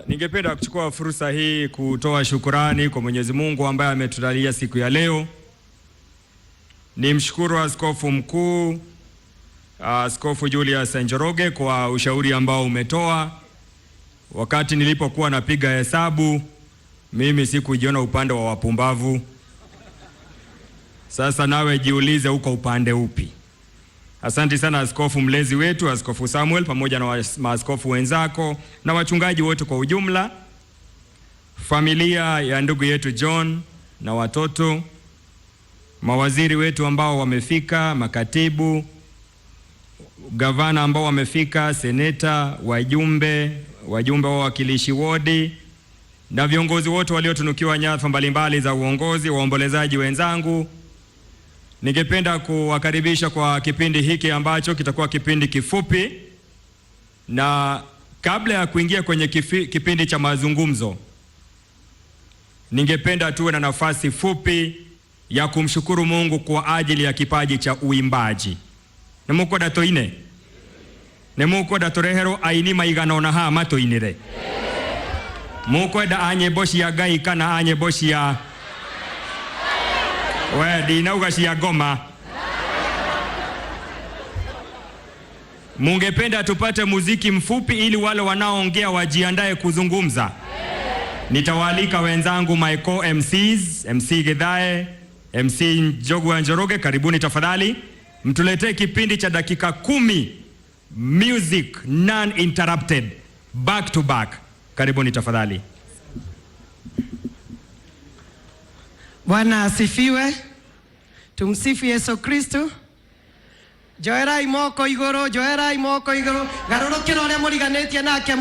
Ningependa kuchukua fursa hii kutoa shukurani kwa Mwenyezi Mungu ambaye ametujalia siku ya leo. Nimshukuru Askofu Mkuu, Askofu Julius Njoroge, kwa ushauri ambao umetoa. Wakati nilipokuwa napiga hesabu, mimi sikujiona upande wa wapumbavu. Sasa nawe jiulize, uko upande upi? Asante sana askofu mlezi wetu, Askofu Samuel, pamoja na maaskofu wenzako na wachungaji wote kwa ujumla, familia ya ndugu yetu John na watoto, mawaziri wetu ambao wamefika, makatibu, gavana ambao wamefika, seneta, wajumbe, wajumbe wa wawakilishi wodi na viongozi wote waliotunukiwa nyadhifa mbalimbali za uongozi, waombolezaji wenzangu, ningependa kuwakaribisha kwa kipindi hiki ambacho kitakuwa kipindi kifupi, na kabla ya kuingia kwenye kipindi cha mazungumzo, ningependa tuwe na nafasi fupi ya kumshukuru Mungu kwa ajili ya kipaji cha uimbaji. Nimukwenda tuine? Nimukwenda tureherwo aini maigana ona haha matuinire? Mukwenda a nyimbo cia Ngai kana a nyimbo cia we ndinauga cia ngoma? Mungependa tupate muziki mfupi ili wale wanaoongea wajiandae kuzungumza? Nitawaalika wenzangu, my co-MCs, MC Githae, MC Njogu Njoroge, karibuni tafadhali, mtuletee kipindi cha dakika 10, music non interrupted, back to back. Karibuni tafadhali. Bwana asifiwe. Tumsifu Yesu Kristo. Joerai moko iguru, joerai moko iguru. Garurukira uria muriganitie nake.